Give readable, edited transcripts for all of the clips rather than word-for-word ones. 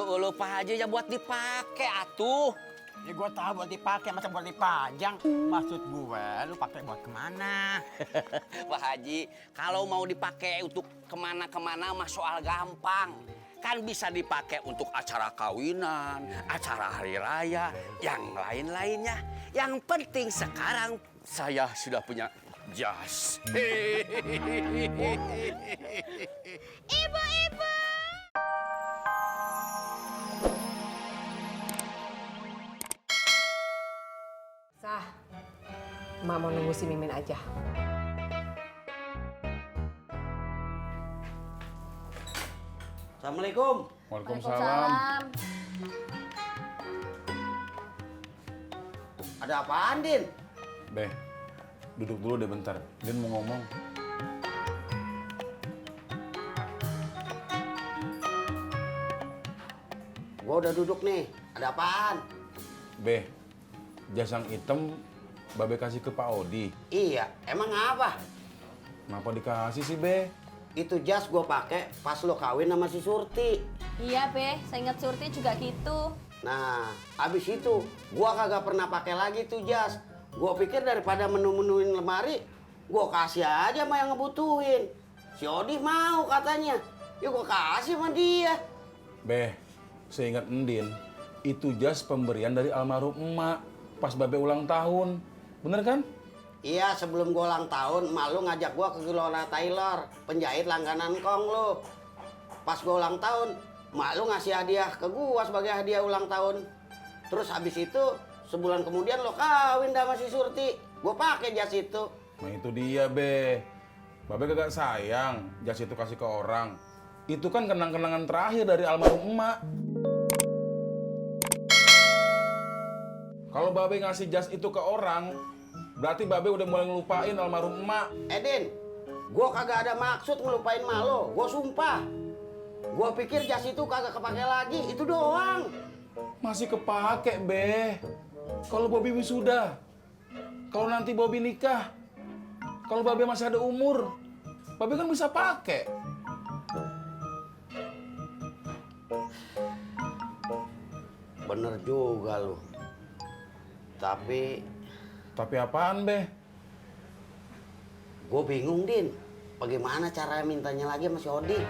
ulu Pak Haji ya buat dipakai atuh. Ya gue tahu buat dipakai, masa buat dipajang. Maksud gue, lu pakai buat kemana? Pak Haji, kalau mau dipakai untuk kemana-kemana mah soal gampang. Kan bisa dipakai untuk acara kawinan, acara hari raya, yang lain-lainnya. Yang penting sekarang saya sudah punya jas. Ibu-ibu. Sah, Mak mau nunggu si Mimin aja. Assalamualaikum. Waalaikumsalam. Ada apaan, Din? Beh, duduk dulu deh bentar. Din mau ngomong. Gue udah duduk nih. Ada apaan? Beh, jas yang hitam Babe kasih ke Pak Odi. Iya, emang apa? Kenapa dikasih sih, Beh? Itu jas gue pakai pas lo kawin sama si Surti. Iya, Be. Saya ingat Surti juga gitu. Nah, abis itu gua kagak pernah pakai lagi tuh jas. Gua pikir daripada menu-menuin lemari, gua kasih aja sama yang ngebutuhin. Si Odi mau katanya. Ya gua kasih sama dia. Beh, seingat Endin, itu jas pemberian dari almarhum emak pas Babe ulang tahun. Bener kan? Iya, sebelum gua ulang tahun, emak lu ngajak gua ke Gelora Taylor, penjahit langganan Kong lu. Pas gua ulang tahun, emak lu ngasih hadiah ke gua sebagai hadiah ulang tahun. Terus habis itu, sebulan kemudian lo kawin sama si Surti. Gua pakai jas itu. Nah itu dia, Be. Babe kagak sayang jas itu kasih ke orang. Itu kan kenang-kenangan terakhir dari almarhum emak. Kalau Babe ngasih jas itu ke orang, berarti Babe udah mulai ngelupain almarhum emak. Edin, gua kagak ada maksud ngelupain emak lo. Gua sumpah. Gua pikir jas itu kagak kepake lagi, itu doang. Masih kepake, Be. Kalau Bobby wisuda, kalau nanti Bobby nikah, kalau Babe masih ada umur, Babe kan bisa pakai. Bener juga lu. Tapi apaan, Be? gue bingung, Din. Bagaimana cara mintanya lagi sama si Odi?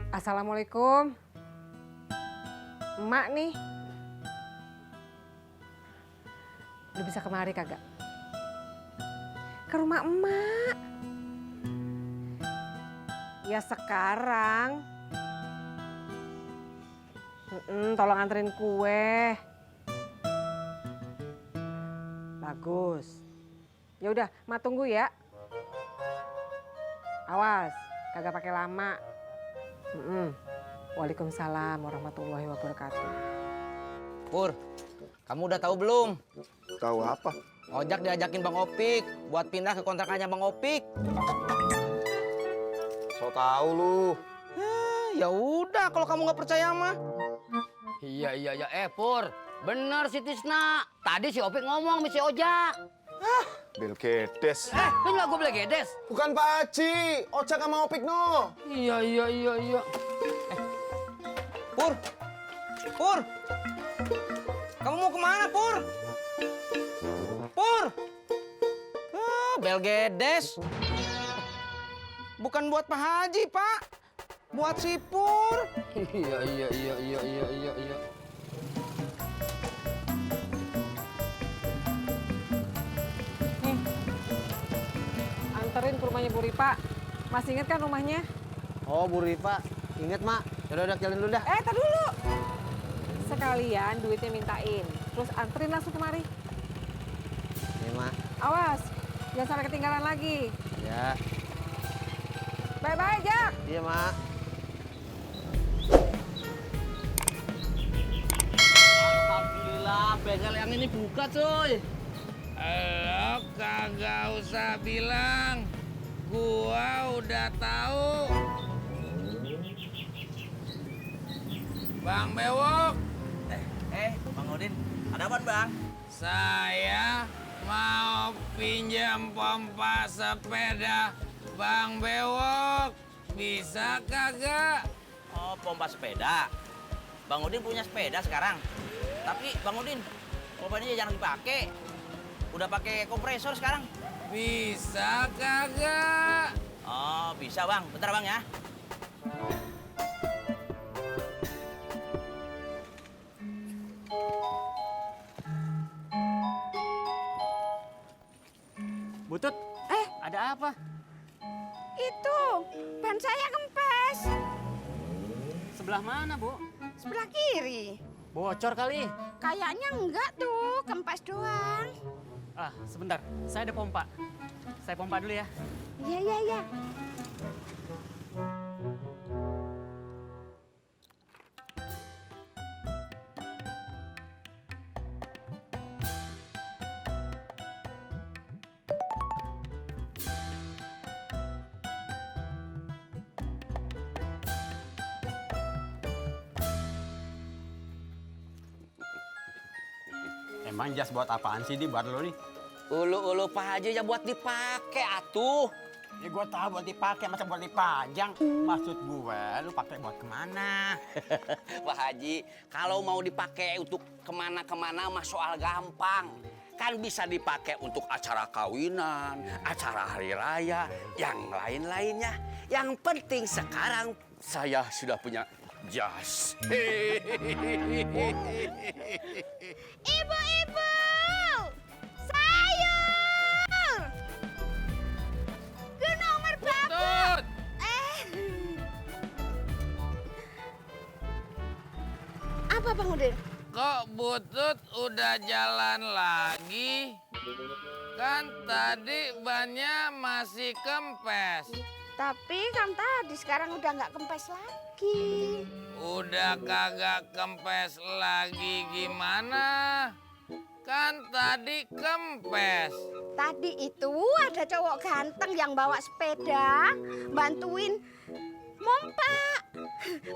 Assalamualaikum. Emak nih. Lu bisa kemari kagak? Ke rumah emak. Ya sekarang. Tolong anterin kue. Bagus. Ya udah, Mak tunggu ya. Awas, kagak pakai lama. Waalaikumsalam warahmatullahi wabarakatuh. Pur, kamu udah tahu belum? Tahu apa? Ojak diajakin Bang Opik buat pindah ke kontrakannya Bang Opik. So tahu lu. Ya udah kalau kamu nggak percaya mah. Iya, Pur. Bener si Tisna. Tadi si Opik ngomong sama si Ojak. Belkedes. Lu nggak gue Blegedes? Bukan Pak Haji, Ojak sama Opik no. Iya. Pur, Pur, kamu mau kemana Pur? Pur, Belgedes. Bukan buat Pak Haji Pak, buat si Pur. Iya. Anterin ke rumahnya Bu Ripa. Masih inget kan rumahnya? Oh, Bu Rifa. Ingat, Mak. Udah jalan dulu dah. Tar dulu. Sekalian duitnya mintain. Terus anterin langsung kemari. Iya, Mak. Awas, jangan sampai ketinggalan lagi. Ya. Bye-bye, Jak. Iya, Mak. Alhamdulillah, bengkel yang ini buka cuy. Lo kagak usah bilang, gua udah tahu. Bang Bewok. Bang Udin, ada apa Bang? Saya mau pinjam pompa sepeda Bang Bewok. bisa kagak? Oh, pompa sepeda. Bang Udin punya sepeda sekarang. Tapi Bang Udin, pompanya jangan dipakai. Udah pakai kompresor sekarang. Bisa kagak? Oh, bisa Bang. Bentar Bang ya. Butut, ada apa? Itu, ban saya kempes. Sebelah mana, Bu? Sebelah kiri. Bocor kali. Kayaknya enggak tuh, kempes doang. Ah, sebentar. Saya ada pompa. Saya pompa dulu ya. Iya, iya, iya. Emang jas buat apaan sih di buat lo nih? Ulu-ulu Pak Haji ya buat dipakai atuh. Ya gue tahu buat dipakai, masa buat dipajang. Maksud gue, lu pakai buat kemana? Pak Haji, kalau mau dipakai untuk kemana-kemana mah soal gampang. Kan bisa dipakai untuk acara kawinan, acara hari raya, yang lain-lainnya. Yang penting sekarang saya sudah punya jas. Ibu-ibu, sayur. Ke nomor bapak. Apa Bang Udin? Kok Butut udah jalan lagi? Kan tadi bannya masih kempes. Tapi kan tadi sekarang udah nggak kempes lagi. Udah kagak kempes lagi gimana? Kan tadi kempes. Tadi itu ada cowok ganteng yang bawa sepeda, bantuin mompa.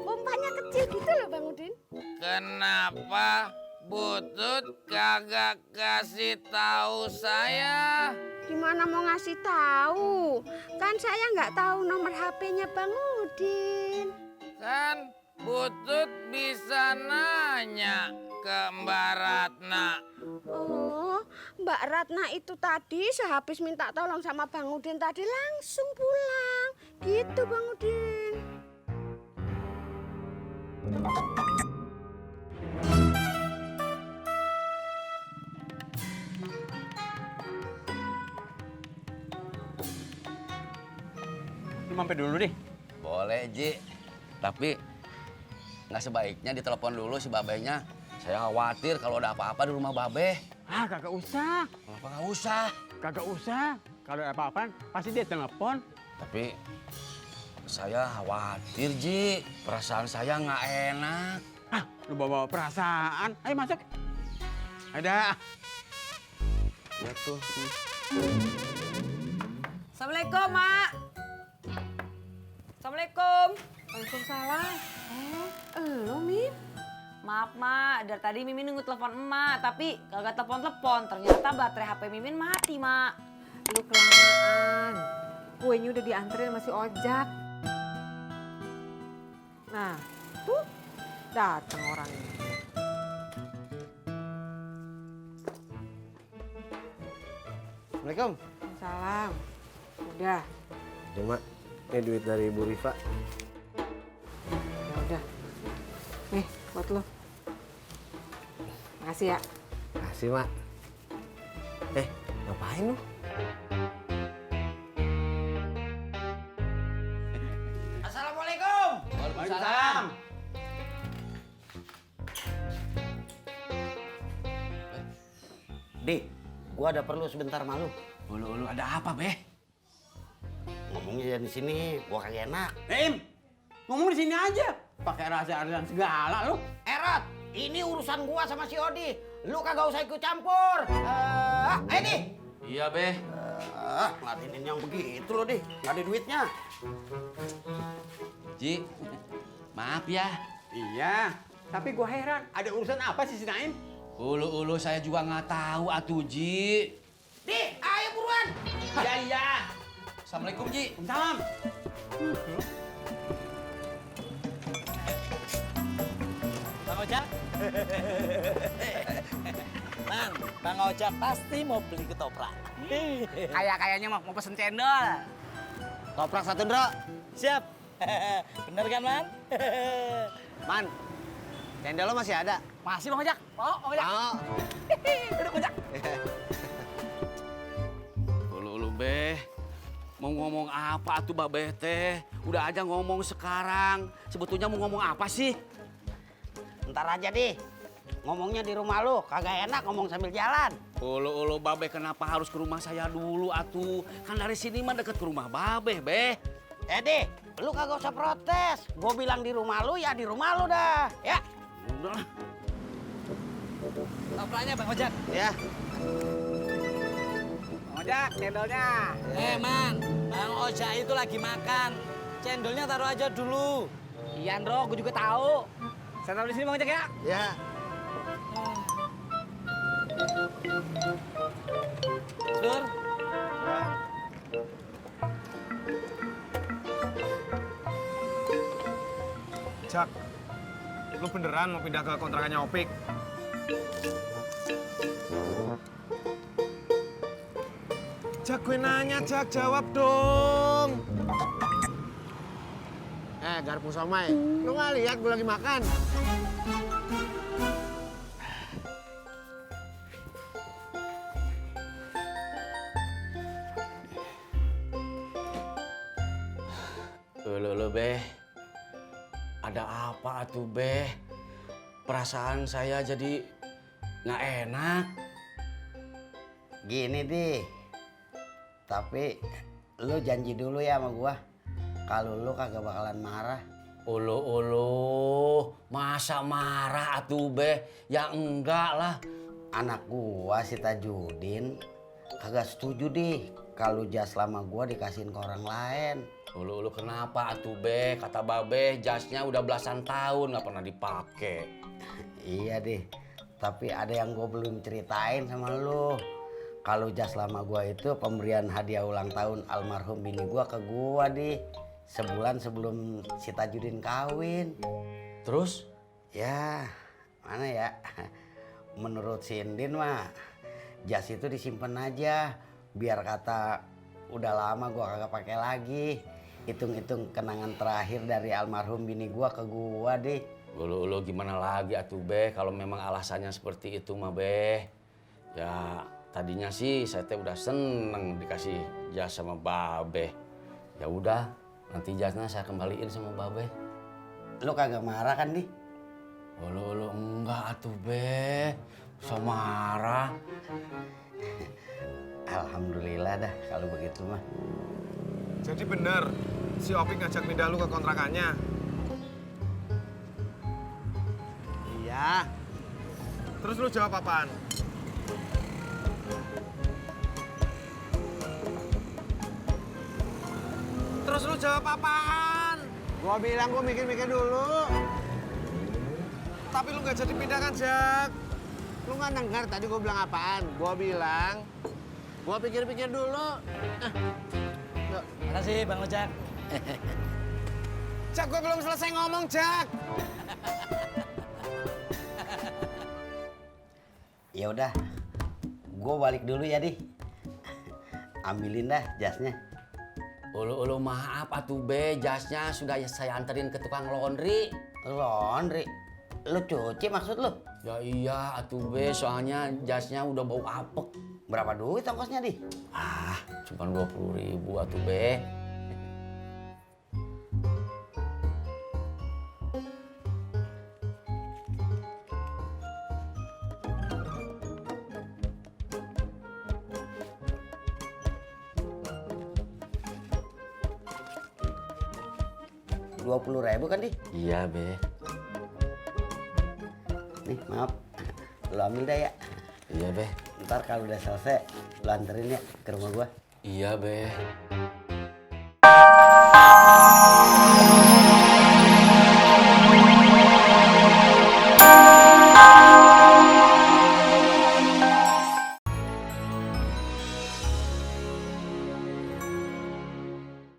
Pompanya kecil gitu loh Bang Udin. Kenapa Butut kagak kasih tahu saya? Gimana mau ngasih tahu? Kan saya nggak tahu nomor HP-nya Bang Udin. Kan Butut bisa nanya ke Mbak Ratna. Oh, Mbak Ratna itu tadi sehabis minta tolong sama Bang Udin tadi langsung pulang. Gitu Bang Udin. Lu mampir dulu deh. Boleh, Ji. Tapi nggak sebaiknya ditelepon dulu si babenya. Saya khawatir kalau ada apa-apa di rumah babe. Ah, kagak usah. Kenapa nggak usah? Kagak usah. Kalau ada apa-apaan, pasti dia telepon. Tapi saya khawatir, Ji. Perasaan saya nggak enak. Ah, lu bawa perasaan. Ayo masuk. Ada. Ya tuh. Assalamualaikum, Mak. Assalamualaikum. Waalaikumsalam. Elu Min? Maaf, Mak. Dari tadi Mimin nunggu telepon emak, tapi kagak telepon-telepon. Ternyata baterai HP Mimin mati, Mak. Lu kelamaan. Kuenya udah dianterin masih ojak. Nah, tuh datang orangnya. Assalamualaikum. Salam. Udah. Ya, Mak. Ini duit dari Bu Rifa. Ya udah. Nih, buat lo. Makasih ya. Makasih, Mak. Ngapain lu? Assalamualaikum. Waalaikumsalam. Di, gua ada perlu sebentar malu. Ulu-ulu ada apa, Beh? Ngomongnya di sini, gua kagak enak. Ngomong di sini aja. Pakai rahasia-rahasiaan segala lu. Erot, ini urusan gua sama si Odi. Lu kagak usah ikut campur. Di. Iya, Beh. Ngelatinin yang begitu lo, Di. Nggak ada duitnya. Ji, maaf ya. Iya. Tapi gua heran, ada urusan apa sih si Naim? Ulu-ulu saya juga nggak tahu atuh, Ji. Di, ayo buruan. Iya, iya. Assalamualaikum, Ji. Salam. Bang Ojak. Man, Bang Ojak pasti mau beli ketoprak. Kayaknya mau pesen cendol. Toprak 1, Ndro. Siap. Bener kan, Man? Man, cendol lo masih ada? Masih Bang Ojak? Oh, Bang Ojak. Mau. Duduk Ojak. Ulu Beh, mau ngomong apa tuh Babeh teh? Udah aja ngomong sekarang. Sebetulnya mau ngomong apa sih? Ntar aja deh. Ngomongnya di rumah lu, kagak enak ngomong sambil jalan. Ulu Babeh kenapa harus ke rumah saya dulu atuh? Kan dari sini mah deket ke rumah Babeh, Beh. Deh, lu kagak usah protes. Gue bilang di rumah lu, ya di rumah lu dah. Ya. Udah lah. Topraknya Bang Ojak. Ya. Bang Ojak, cendolnya. Man, Bang Ojak itu lagi makan. Cendolnya taruh aja dulu. Iya, Ndro, gue juga tahu. Saya taruh di sini Bang Ojak ya. Ya. Dur. Jak, lu beneran mau pindah ke kontrakannya Opik? Jak, gue nanya, Jak, jawab dong. Garpu somai. Lu nggak lihat gue lagi makan? Ulu Beh. Ada apa atuh Beh? Perasaan saya jadi nggak enak. Gini deh. Tapi lu janji dulu ya sama gua. Kalau lu kagak bakalan marah. Ulu, masa marah atuh Beh? Ya enggak lah. Anak gua si Tajudin kagak setuju deh kalau jas lama gua dikasihin ke orang lain. Ulu kenapa atuh Beh? Kata Babeh jasnya udah belasan tahun nggak pernah dipakai. Iya deh. Tapi ada yang gua belum ceritain sama lu. Kalau jas lama gua itu pemberian hadiah ulang tahun almarhum bini gua ke gua deh. Sebulan sebelum si Tajudin kawin. Terus? Ya, mana ya? Menurut si Indin mah jas itu disimpan aja. Biar kata udah lama gua kagak pakai lagi. Hitung-hitung kenangan terakhir dari almarhum bini gua ke gua deh. Ulu gimana lagi atuh Beh kalau memang alasannya seperti itu mah Beh. Ya tadinya sih saya teh udah seneng dikasih jas sama Babeh. Ya udah, nanti jasnya saya kembaliin sama Babeh. Lu kagak marah kan nih? Ulu enggak atuh Beh. Bisa marah. Alhamdulillah dah kalau begitu mah. Jadi bener, si Opik ngajak pindah lu ke kontrakannya. Iya. Terus lu jawab apaan? Terus lu jawab apaan? Gua bilang gua mikir-mikir dulu. Tapi lu nggak jadi pindah kan, Jak? Lu nggak dengar tadi gua bilang apaan? Gua bilang, gua pikir-pikir dulu. Makasih Bang Ojak. Jak, gua belum selesai ngomong, Jak. Ya udah. Gua balik dulu ya, Di. Ambilin dah jasnya. Ulu maaf atuh Beh, jasnya sudah saya anterin ke tukang laundry. Laundry? Lu cuci maksud lu? Ya iya atuh Beh, soalnya jasnya udah bau apek. Berapa duit ongkosnya, Di? Ah, cuma 20.000 atuh Beh. Rp20.000 kan, Di? Iya Beh. Nih, maaf. Lu ambil dah ya. Iya Beh. Ntar kalau udah selesai, lu anterin ya ke rumah gua. Iya Beh.